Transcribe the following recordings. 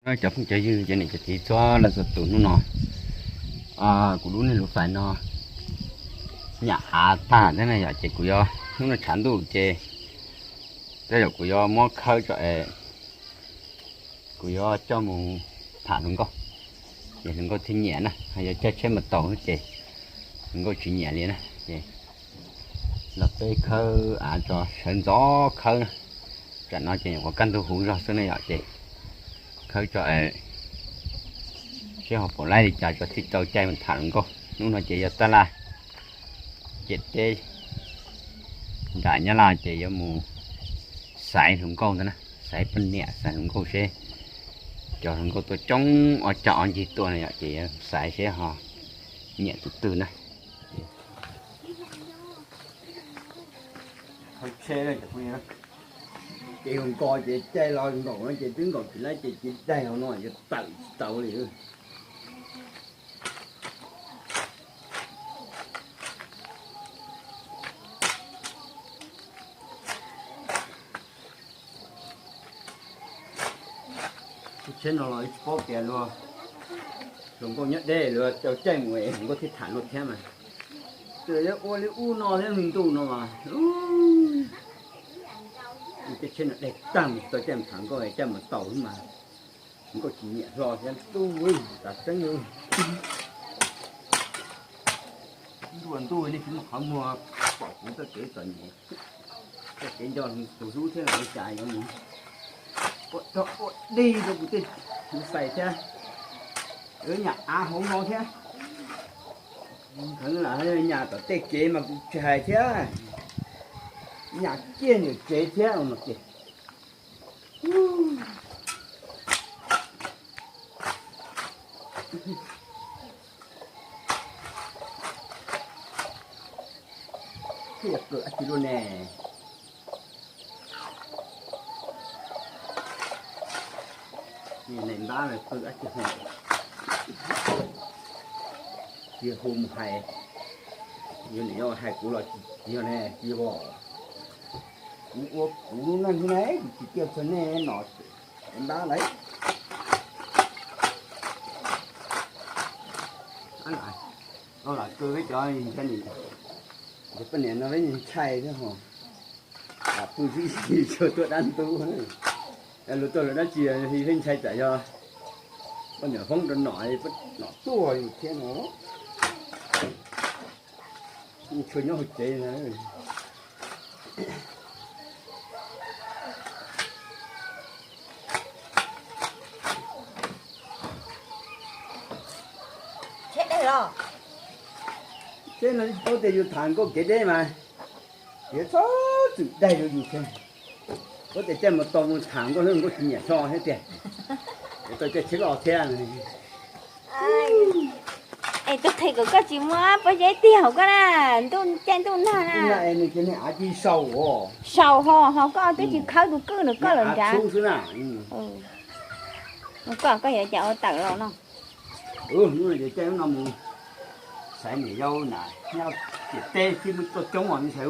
Cov phooj cov ywg, cov niam cov txiv txhua leej txhua tus, hnub no kuv lub niag lub fais no nyam av tag thiab na yom, ces kuv yuav, hnub no tshav ntuj ces tej zaum kuv yuav muab khawb tso es kuv yuav coj mus tham hluas nkauj, ces hluas nkauj thiaj nyiam na. Ho yog caij tsheb mus taus ces hluas nkauj tsis nyiam li na. Ces los peb khawb av tso, sawv ntxov khawb na. Tsam no ces nyuam qhuav kaj ntug huv zog xwb ne yom, ces khawb tso seb ho pom laib li cas tso thiaj tau caij mus tham hluas nkauj. Hnub no ces yog taj laj ciam teb nram Nyab Laj ces yuav mus xaiv hluas nkauj ntag na, xaiv poj niam xaiv hluas nkauj seb cov hluas nkauj tuaj coob ob cag ob ncig tuaj no yom, ces yuav xaiv seb ho nyiam tus twg na. Ces hluas nkauj ces caij los nkaum no ces twb nkaum tsis laib ces cia daig hauv no yuav tawm tsis tau li. Tsheb no los tsis paub tias luag hluas nkauj nyob deb luag tau caij mus es hluas nkauj thiaj tham luag thiab mas. Txawm yuav ua li ub no thiab me ntuj no mas, tej tsheb no deb tag mus tau caij mus tham nkauj caij mus taus xwb mas. Nkauj tsis nyiam hlo thiab ntuj, tav tseeb li. Ntuj ntuj nej tsis muaj qhov muag pom kuv txoj kev txom nyem, txoj kev nco tus hlub thiab los ua cas yuav mus ua dog ua dig rau kuv tej tus fais thiab. Nyam av hauv no thiab, heev lam nyam tom tej kev mas kuv tsis hais thiab, nyam kiag nram tsev thiab no ces thiaj yog kawm dab tsi luaj ne. Niag neeg ntab no qw dab tsi ho tsis hu mus hais, yog niam yog hais kuv los tsis yog ne, tsis yog. Kuv ua kuv lub neej xwb na, kuv tsis tuaj txog nej no. Ntab lawm. Lam kawg peb cov ntshai, cov poj niam no peb ntshai thiab ho. Pw sib xis tsuas tuaj dab ntub. Luag tuaj lawv dab tsi peb ntshai tsam yog poj niam foob rau nom, nom tuaj yus thiab no. Tshua nyob hauv tsev na. Tsheb no paub tias yus tham nkauj kev deb mas, yuav txhob txwm daig rau yus thiab. Paub tias caij mus tau mus tham nkauj, nkauj tsis nyiam hlo thiab tiag. Tau caij tsheb loj thiab. Es tus qhe kom koj tsis muab pob zeb tig hauv koj na, ntuj caij ntuj nag na. Nws ces nws av cia sau, sau ho ho koj twb tsis khawb tus kwj nws koj lawm nrad xwb na. Koj, koj yuav cas ua tawm los no. Hnub no ces caij hnub no mus xaiv niam yau na, nyob ciam teb thiab muaj coob coob os, ntshai.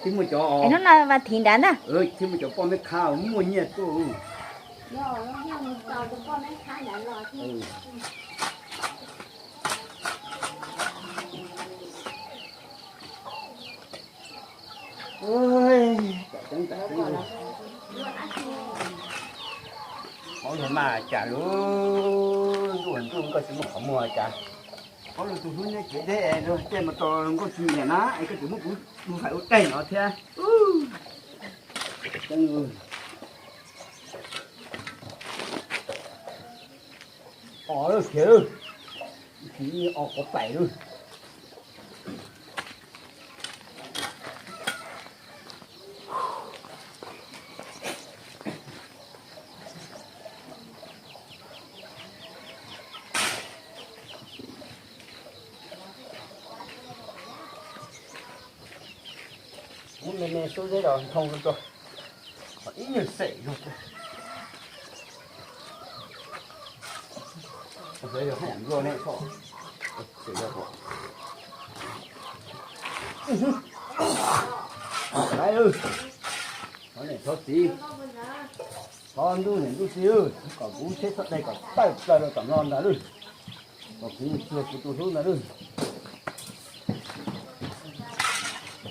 Thiab muaj cov, hnub no vas thiv nrad ntag. Thiab muaj cov poj meb khab muaj nyiaj tuaj. Paub luag mas cas lub ntuj ntuj nkauj tsis muaj qhov muag cas. Paub luag tus hlub nyob ciam teb es luag caij mus tau nkauj tsis nyiam na es koj tseem muab kuv mus hais ua daig no thiab. Os lawm kiag lawm, tsis os quav paim lawm. Muab me me xub zeb los nthoo rau, kom ib nyuag xem zog. Thov niam thov txiv, Thov ntuj niam ntuj txiv, kom kuv tsheb txhob dai kom tawm plaws rau tom no ntag lawm, kom kuv txuag kuv tus hlub ntag lawm.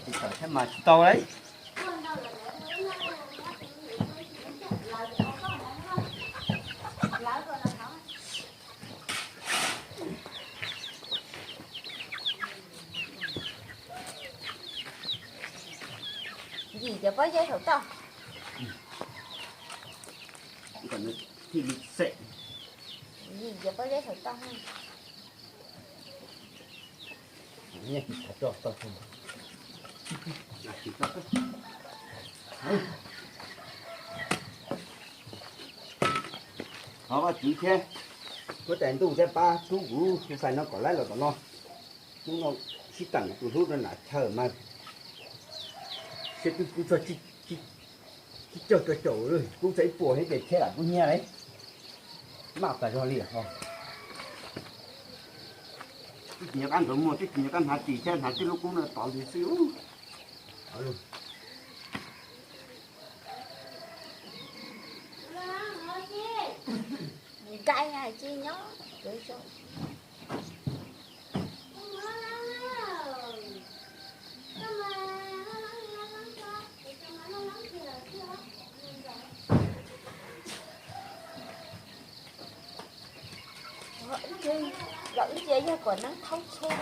Tsis tawm thiab mas tsis tau lauj. Yim cov pob zeb saum toj. Yim cov pob zeb saum toj. Thov Vajtswv thiab, huab tais ntuj thiab pab rub kuv tus fais no kom laib los tom no. Hnub no sib teem tus hlub rau nram chaw mas, seb twb kub txog tsib caug rau caum, kub txog ib puas thiab ces tsheb lam kub hnyiab lauj. Maj tas zog li ho. Twb tsis nco qab ntxuav muag, twb tsis nco qab hnav ris thiab, hnav tib lub kub no tod li xwb. Ib ce yog kuas neeb thaub tsheb.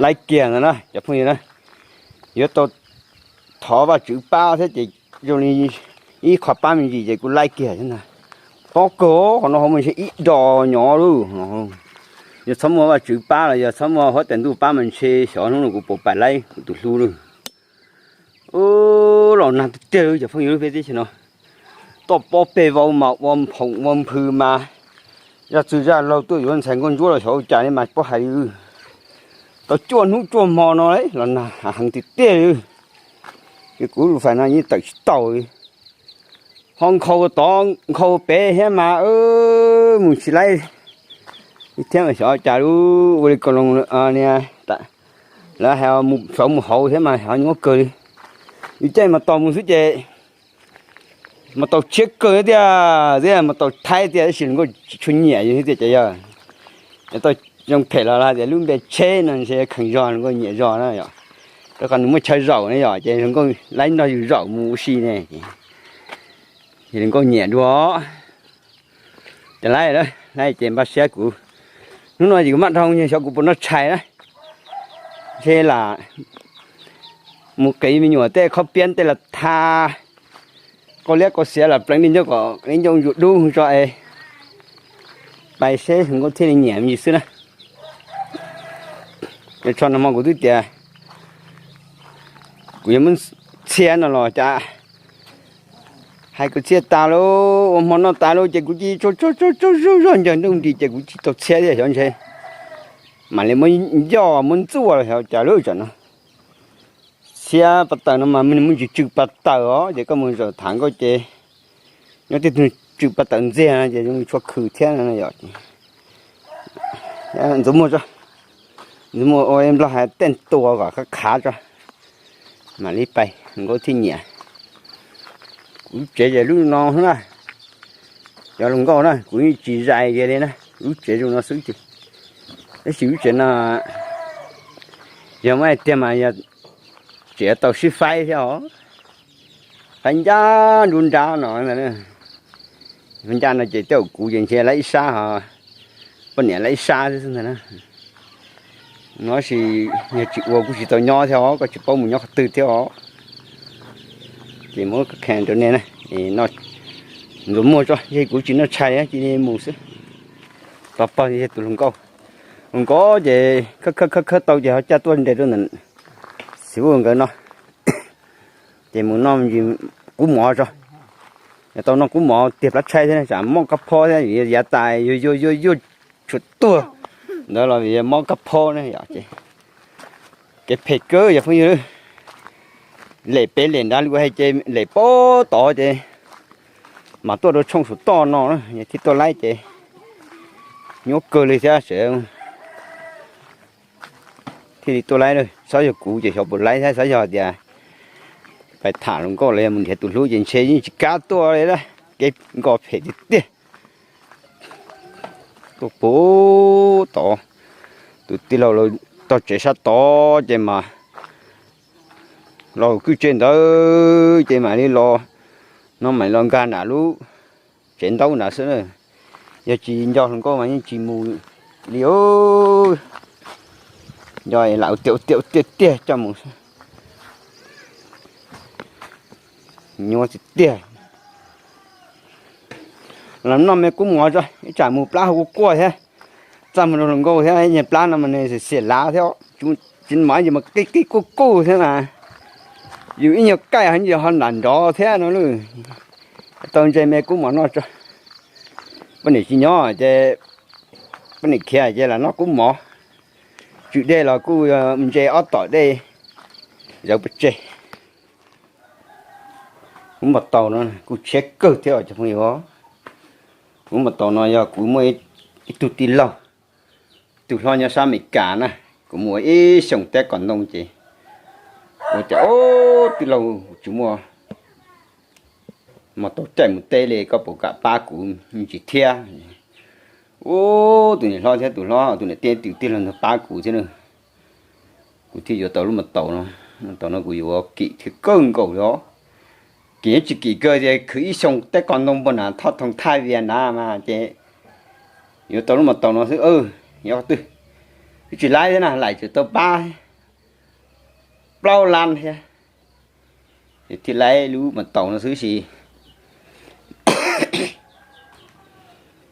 Laib kiag ntawd na cov phooj ywg na, yuav tau thov Vajtswv pab thiab ces zoo li ib qho pab me ntsis ces kuv laib kiag thiab ntag. Pob kawg qhov no ho muaj ntshe ib do nyob lawm. Yog txhob muaj Vajtswv pab los yog txhob muaj huab tais ntuj pab mas ntshe xyov hnub no kuv puas pais laib kuv tus hlub lawm. Los nag tiag tiag cov phooj ywg lub peb teb chaws no. Toj pob peg vau mas ua phoom ua nphws mas zaj txwg zaj laug tuaj yuav ntxhais nkauj ntsuab los xyov ua cas li mas pob hais li. Tau cuaj hnub cuaj hmo no los nag heev tiag tiag li. Ces kuv lub fais no yeej tawm tsis tau li. Ho nkhaus tod nkhaus pem thiab mas mus tsis laib thiab mas xyov cas lub ua li ko loo ni. Lawv hais mus saud mus hauv thiab mas xyov nyuaj kawg li. Yus caij mas tos mus xwb ces mas tau tshiab kawg tiag, tiag mas tau thaib tiag tab sis nkauj tsis tshua nyiam yus thiab tiag ces yog tau zoo phem los tias lub npe tsheb no ntshe kheev zog nkauj nyiam zog na yom. Rau qhov nws muaj chaw zaum ne yom ces nkauj laib nrog yus zaum mus ua si ne. Ces nkauj nyiam dua. Ces laib, laib ces npaj siab kuv hnub no ces kuv maj dhau xyov kuv puas noj tshais na. Ntshe lam mus qiv me nyuam tej qhob piab tej los tha qau liab qau xiav los pleev li ncauj kom li ncauj ntsuas dub tso es pais seb nkauj thiaj li nyiam me ntsis xwb na. Ces tso no hmo kuv twb tias kuv yuav muab txhiab no los cas hais kuv txhiaj tas lauj, ua hmo noj tas lauj ces kuv cia li tsaug tsaug tsaug zog ncaws ntuj nris ces kuv tsis tau txhiab thiab xyov ntshe mam li muab ncoj muab ntxuaj los xyov cas lub tsam no. Txhiab pas taws no mas nws muaj ntsis tsw pas taws os ces koj mus zaum tham nkauj ces nyob tej tug tsw pas taws ntxiag no ces zoo li tshua khwm thiab no yom. Ntxuav muag tso, ntxuav muag ua nplog hais tej tua kom qab qhav tso mam li pais nkauj thiaj nyiam. Kuv lub tsev ces lub no xwb na. Cov hluas nkauj na kuv yeej tsis zais kiag li na, lub tsev zoo no xwb ces tab sis lub tsev no yog muab hais tiag mas yog tsev tau sib faib thiab os. Faib ncaj nruab nrab no ntag. Faib ncaj no ces tej zaum kuv ces ntshe laib ib sab ho poj niam laib ib sab xwb ntag na. No tab sis yog tsis ua kuj tsis tau nyob thiab os, koj tsis paub mus nyob qhov twg thiab os. Ces muab khees rau nej na, ntxuav muag tso, yog kuv tsis noj tshais cia li mus xwb. Pog pog yog tus hluas nkauj, hluas nkauj ces khawb khawb khawb tau ces ho caj tuaj nres rau ntawm xib fwb nkawd no. Ces mus noj me ntsis kub mov tso. Yog tau noj kub mov tiag plab tshaib thiab tsam mob kab phob thiab, vim yav tas yuag yuag yuag yuag tshuav tuag ntawd los vim mob kab phob na yom. Ces kev phem kawg yog phooj ywg. Lem pem lem nrad li kuv hais ces lem pem tod ces mam tuaj rau tshooj saum toj no, thiaj tuaj laib ces nyuaj kawg li thiab. Thiaj li tuaj laib, xyov yog kuv ces xyov puas laib thiab, xyov yog tias pais tham hluas nkauj los yog mus nrhiav tus hlub ces ntshe yeej tsis kam tuaj li, kev nkos phem tiag tiag. Tuaj pem tod, tus tij laug lawv tog tsev sab tod ces mas los kwj tse ntawd ces mam li los, no mam li los nkag nram lub tsev ntaub nrad xwb na. Yog tsis nco hluas nkauj mas yeej tsis mus li. Nco lam tiag tiag tiag tiag coj mus. Nyuaj tiag tiag. Los noj me kub mov tso, ib tsam mus plab hauv kuj quaj thiab. Txaj muag rau hluas nkauj thiab, nyiag plab no mas nws xiam xiam lav thiab, tsis mam ces mas qig qig kuj kuj thiab mas. Yus ib nyuag kaij ho nrov thiab no lawm. Tau ntse me kub mov noj tso. Poj niam tsis nyob ces poj niam khiav ces lam noj kub mov. Tswm dej los kuj ntse ob tom dej zawv pov tseg. Kuv npau taus no kuj tshiab kawg thiab os cov phooj ywg. Kuv npau taus no yog kuv muaj ib tug tij laug, tus hlob nyob sab Amelikas na, kuv mus ua ib xyoos teb qos ntoo ces ua cas ob tij laug tsis muaj npau taus caij mus teb li, koj puas kam pab kuv me ntsis thiab? Ub, tus niam hlob thiab tus hlob tus niam tij tus tij laug ntawd pab kuv thiab na. Kuv thiaj yuav tau lub npau taus no. Lub npau taus no kuv yuav kim thiab kawg nkaus li os. Kim tsis kim kawg tias khwv ib xyoos teb qos ntoo npua na thoj thoo thaj vias na mas ces yuav tau lub npau taus no xwb. Yog twb, twb tsis laib thiab na, laim tseem tau pab plaub lab thiab. Ces thiaj laib lub npau taus no xwb sis.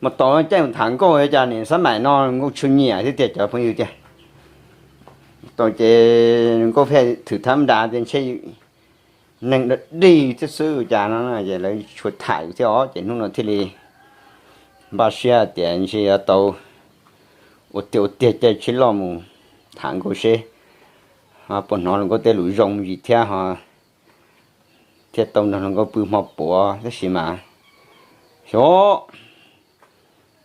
Npau taus no caij mus tham nkauj cas nim xab maim no nkauj tshua nyiam thiab tiag cov phooj ywg tiag. Tau ces nkauj pheej thwm thab nrad tias ntshe neeg dog dig thiab xwb cas no ces lawv tshua tham thiab os, ces hnub no thiaj li npaj siab tias ntshe yuav tau ua tiag ua tiag caij tsheb loj mus tham nkauj seb puas hnov hluas nkauj tej lus zoo me ntsis thiab ho thiaj tau nrog hluas nkauj pw hmo puav tab sis mas xyov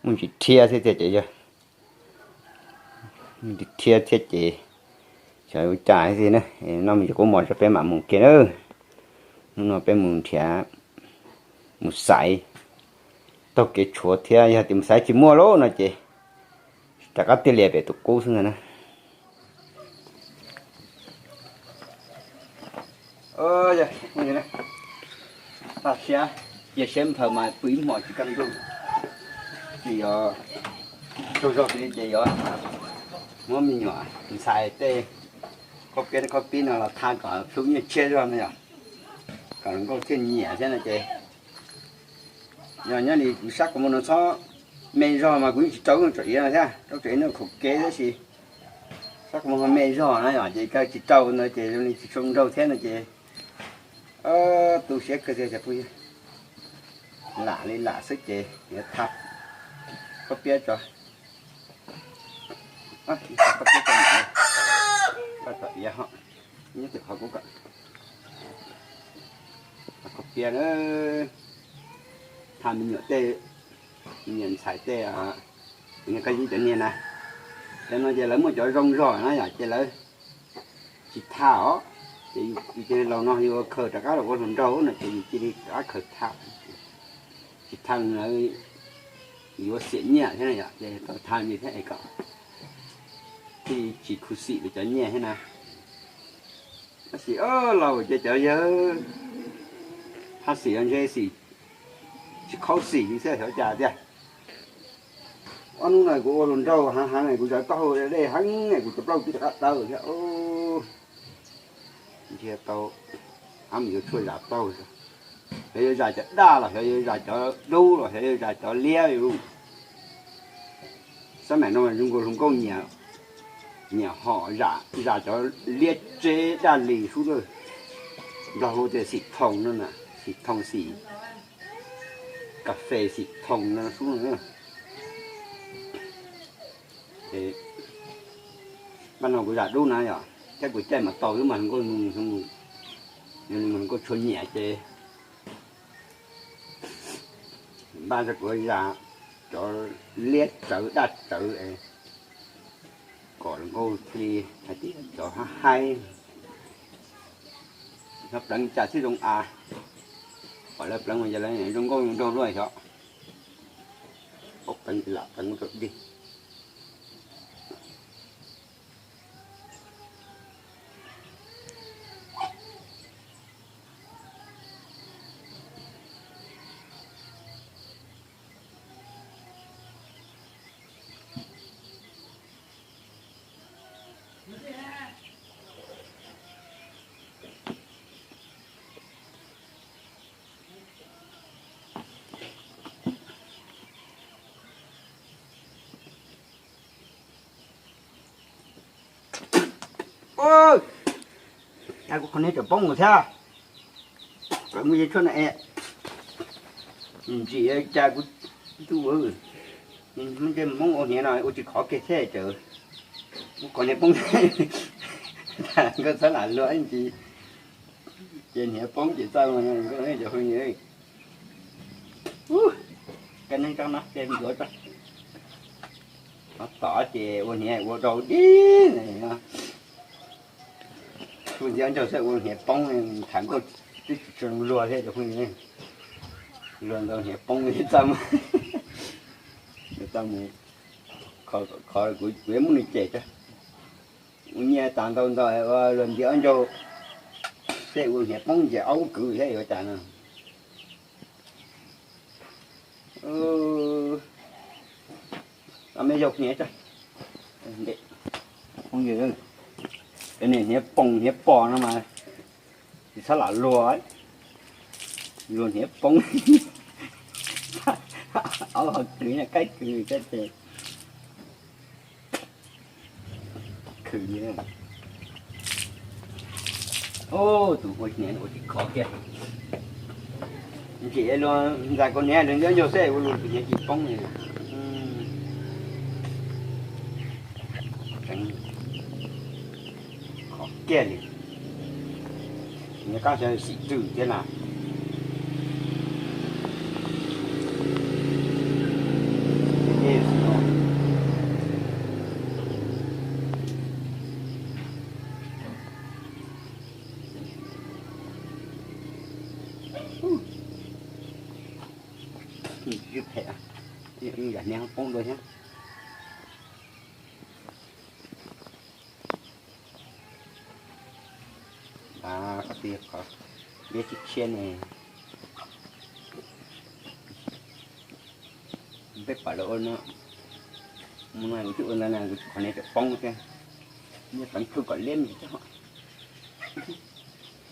muaj ntsis rhiab thiab tiag ces yog muaj ntsis rhiab thiab ces xyov ua cas thiab na. Noj me ntsis kub mov tso peb mam mus kiag na. Hnub no peb mus nrhiav, mus xaiv taug kev tshuav thiab, yog tias mus xaiv tsis muaj lawm no ces rov qab tiag lias pem tus qub xwb ntag na. Tag siab, cia siab nphaws mas pw ib hmos tsis kaj ntug. Tsis yog tsaug zog li ces yuav muab me nyuam ntxhais tej khob piab khob pib no los tha kom plub nyiaj tshiab zog no yom, kom hluas nkauj thiaj nyiam thiab no ces yog nyob li kuv sab qhov muag no txhob me zog mas kuv yeej tsis rau tsam iav no thiab, rau tsam iav no khaum kev tab sis sab qhov muag me zog na yom ces kaw tsis rau ntawd ces zoo li tsis tshua nraug thiab no ces tu siab kawg tiag cov phooj ywg. Lam li lam xwb ces yuav tha khob piab tso, khob piab tso, koj tso iav ho, nyob tim qhov kuv kom khob piab na, tha me nyuam tej, me nyuam ntxhais tej, kuv niag koj yib cov niag na, cov no ces lawv muaj cov zoo zog na yom ces lawv tsis tha os, ces yus ces laus no yus khaws rov qab los ua hluas nraug no ces yus cia li rov qab khaws tha, tsis tha lawv yuav xiam nyiaj thiab na yom ces tau tha li thiab es kom thiaj tsis khuv xim rau cov nyiaj thiab na. Tab sis laus ces cov yawg haj xim los ntshe xim tsis khaub xim li xwb xyov cas tiag. Ob hnub no kuv ua hluas nraug heev heev kuv zawv taub hau dej heev kuv tus plaub twb rov qab tawv thiab. Ntshe tau, ab mus yuav tshuaj zam taub hau, xyov yuav zam cov daj los xyov yuav zam cov dub los xyov yuav zam cov liab li. Xab maim no zoo nkaus hluas nkauj nyiam hom zam cov liab tseb daj lis xwb lawm. Nplog hu tias xim thoo no na, xim thoo xim, kas fes xim thoo no xwb. Ces npaj no kuv zam dub na yom, thiab kuv caij mas tau lub mas nkauj, mas nkauj tshua nyiam ces npaj rau kuv zam cov liab tsawv daj tsawv kom nkauj thiaj li hais tias cov haib haib. Nyob pleev cas thiaj zoo av, kom lawv pleev mas yog lawv zoo nkauj zoo nraug luaj xyov. Ub, pleev lam pleev rau dig. Kuv qhov niag cov poob mus thiab, muaj yeeb tshuaj na es, ntsim cas kuv tub, muaj tej hmoob ua hniav no ua tsis khov kiag thiab ces muab qhov niag poob, nkauj txhob lam luag ntsis, ces hniav poob ces txawj nkauj cov phooj ywg. Kab neeb tsob no ces ncuav tso, qhov tod ces ua hniav ua rau dib. Txhua ntxiv ob ncaug xwb ua hniav poob, tham nkauj twb tsis tshua luag thiab cov phooj ywg, luag ntau hniav poob txaj, txaj mus, qhov kuv yuav muab nws cem tso, ua nyiaj tas ntau ntau ua luag ntxiv ob ncaug xwb ua hniav poob ces aub kwv thiab yuav cas no. Los me yaug hniav tso, phooj ywg, cov niag hniav poos hniav pos no mas tsis txhob lam luag, luag hniav poob, aub ho kwv, kaib kwv thiab ces khwv. Tus ua hniav ua tsis khov kiag, ntsim luag ntxais kaus hniav rau ntawm ncaug xwb ua luag tus hniav tsis poob li. Khov kiag li. Nyob qab xyov xim twm thiab na. Phem, yam hniav poob dua thiab. Qhov twg qhov liab tshiab tshiab ne. Peb pom lawv ua no, mus no kuv twb ua ntawd na, kuv qhov niag tseem poob thiab. Nyiaj pleev khwb kom liab me tso,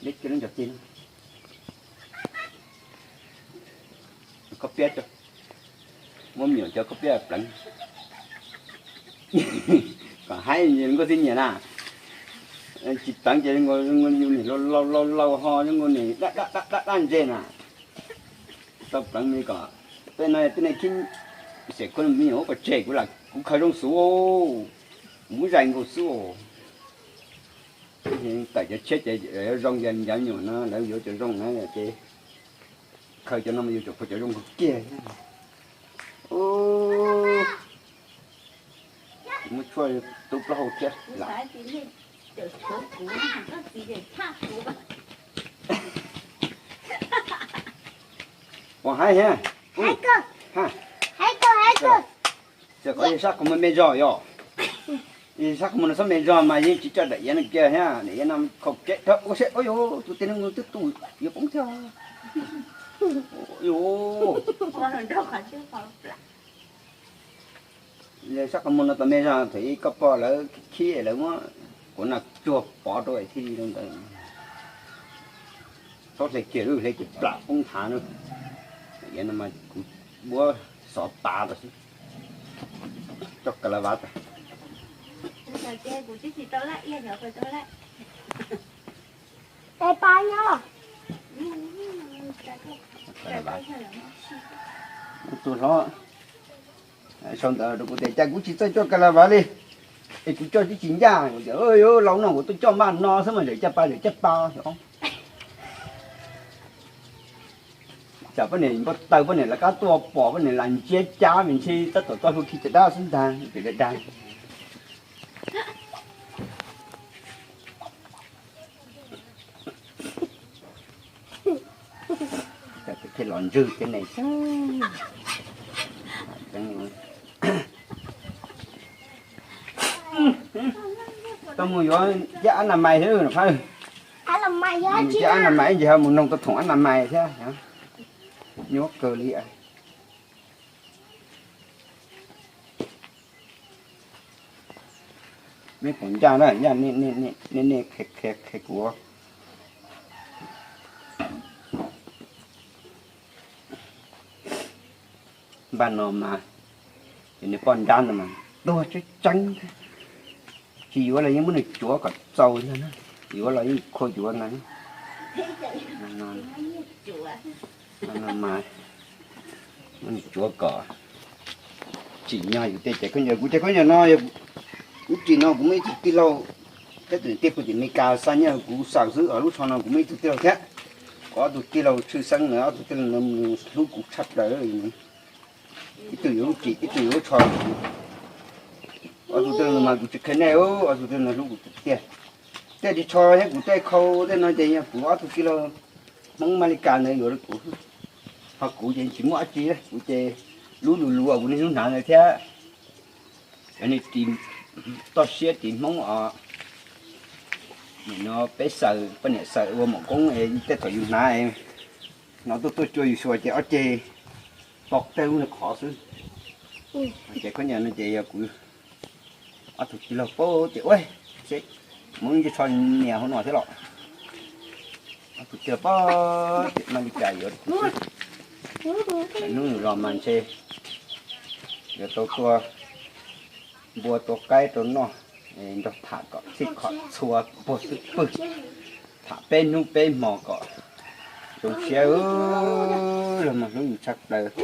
liab kiag lub ncov tij no. Khaub piab tso, muab me nyuam cov khaub piab pleev kom haib nkauj tib nyiam na. Tsis pleev ces zoo nkaus yus niam laus laus laus ho zoo nkaus niam dab dab dab ntse na. Tau pleev me kom tej no tej neeg khib, xam khuv me nyuam ua pov tseg kuv lam kuv khaws zoo xwb, kuv muab zais nkaus xwb. Tawm cov tshiab ces zoo, yog ncav nyuam no lawv yuav cov zoo na ces khaws cov no mas yuav tsum khaws cov zoo kiag. Muab tshuaj tub plaub hau thiab lam. Ua haib thiab. Txawm kom yog sab qhov muag me zog yog, yog sab qhov muag no xob me zog mas yeej tsis coj daim iav no kiag thiab, daim iav no khaum kev dhau ua seb, ua yus tus tij neej twb tu yuav poob thiab. Yus sab qhov muag no tau me zog, thaum ub koj pom lawv khib lawv muab kuv nas tsuag pov rau thiaj li ntawd. Txhob hle kiag, hle ces plam poob nthav na. Daim iav no mas kuv muab xov pav rau xwb. Tso ka la vav tas. Tus hlob sau ntawv rau kuv tias cas kuv tsis txawj coj ka la vas li, es kuv coj twb tsis ncaj. Kuv tias, Laus no kuv tuaj coj npaj no xwb mas, zawm caj pas zawm caj pas. Tsam poj niam npau taws, poj niam lawv qab tuaj pom, poj niam lam ntsia cas me ntsis tab tom txoj hlua khi caj dab xwb ntag, pem dag dag. Thiaj los ntswg thiab ne. Tau mus yuav caj ab na mais thiab, caj ab na mais ib ntsis ho mus noog tau thoom ab na mais thiab. Nyuaj kawg li. Meb pom ncaj na, ncaj nej, nej qhia kuv. Npaj no mas, ces nws poj nrab no mas tuag tseeb tseeb thiab. Tsis yuav los yeej muab nws cuav kom txaus ntag na, yuav los yeej khua yuav ntag. Muab nws cuav kom tsim nyog yus tej cai khaub ncaws. Kuv cai khaub ncaws no, kuv tsis no kuv muaj ib tug tij laug, peb tus niam tij pw tim Amelikas xa nyiaj kuv xaws xwb, lub tsho no kuv muaj ib tug tij laug thiab. Kuv ob tug tij laug tshwj xeeb na, ob tug tij laug no hlub kuv tshaj plaws. Ib tug yuav lub ris, ib tug yuav lub tsho. Ob tug tij laug no mas kuv tsis qhia nej, ob tug tij laug no hlub kuv tiag tiag. Tej ris tsho thiab kuv tej khau tej no ces yog kuv ob tug tij laug Hmoob Amelikas ntawd yuav rau kuv, ho kuv ces tsis muaj dab tsi, kuv ces lub lus luv kuv niaj hnub hnav ntawd thiab. Cov niag ris toj siab ris Hmoob os, nim no peb xaws, poj niam xaws ua maum koob es tej thaum yus hnav no tuaj tuaj cua yus xyuas ces ob ceg pom tej lub nws qhov xwb. Ces khaub ncaws no ces yog kuv ob tug tij laug paub tias ua, seb, muaj lub ntsej tsho nias hauv no thiab los. Ob tug tij laug paub tias Amelikas yuav kuv xwb. Hnub nws los mas ntshe yuav tau tua npua tua qaib rau noj, nrog tham kom txhij kom txhua puag xwb pwg, tham peb hnub peb hmo kom zoo siab. Los mas hlub yus tshaj plaws.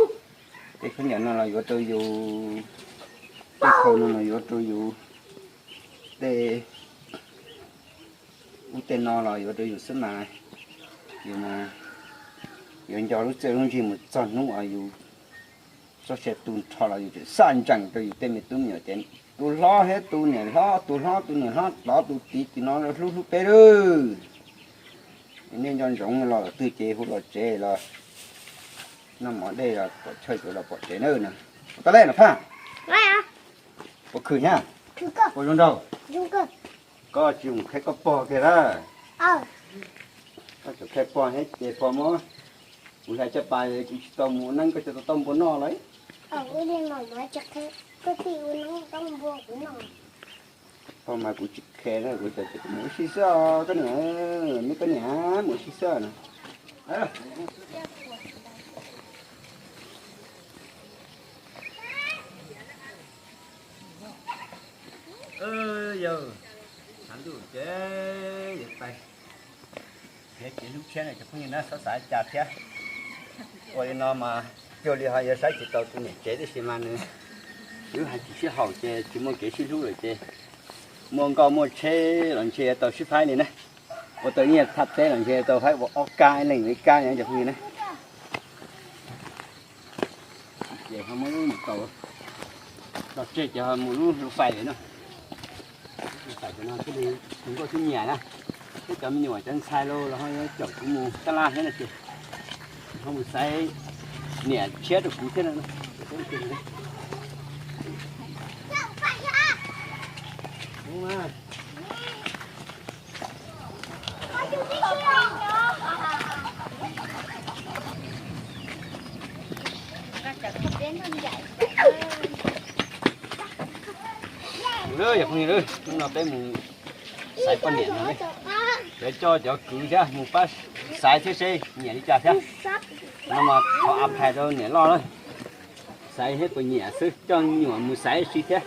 Tej khaub ncaws no los yuav rau yus, tej khau no los yuav rau yus, tej ub tej no los yuav rau yus xwb mas. Yus mas yuav nco lub txiaj lub ntsig mus txog hnub uas yus txoj sia tu nrho los yus tseem xaj ntsees rau yus tej me tub me nyuam ces tus hlob thiab tus niam hlob, tus hlob tus niam hlob tod tus tid tim no hlub hlub peb lawm. Nej nco ntsoov los twg ces hu los tsev los noj mov dej los pom chaw ces los pom tsev na. Ua tau lej no Phaj, puas khwm thiab? Puas zoo nraug? Koj tsis mus qhia koj pog kiag lawm. Koj tseem qhia pog thiab ces pog muab kuv hlais caj pas kuv tsis tau mus ua neeb koj tseem tau taub npua noj lawm. Pog mas kuv tsis qhia na, kuv cov ces kuv mus ua si xwb os koj niam, me koj niam mus ua si xwb na. Yog, tshav ntuj ces yuav pais, kev hlub tshiab no cov phooj ywg na, txhob xav cas thiab. Ua li no mas cuag li ho yuav saib tsis taus tus niam tsev tib si mas nws, twb hais tsis sib haum ces tsis muaj kev sib hlub lawm ces muaj nkoj muaj tsheb los ntshe yuav tau sib faib li na. Ua tau ib nyuag thaj teb los ntshe yuav tau faib ua ob kab ib leeg ib kab li cov phooj ywg na. Ces ho muab lub mus tau, los tseg ces ho mus lub hluv fais li no. Lub hluv fais no thiaj li tus nkauj thiaj nyiam na. Thiab cov me nyuam cov ntxhais los los ho yuav caum kuv mus taj laj thiab no ces ho mus xaiv niam tshiab rau kuv thiab no. Hnub no peb mus xaiv poj niam no, cov coj cov kwv thiab mus pab xaiv thiab seb nyiam li cas thiab. No mas thov a phais rau niam loj na, xaiv thiab puas nyiam xwb, coj me nyuam mus xaiv si thiab.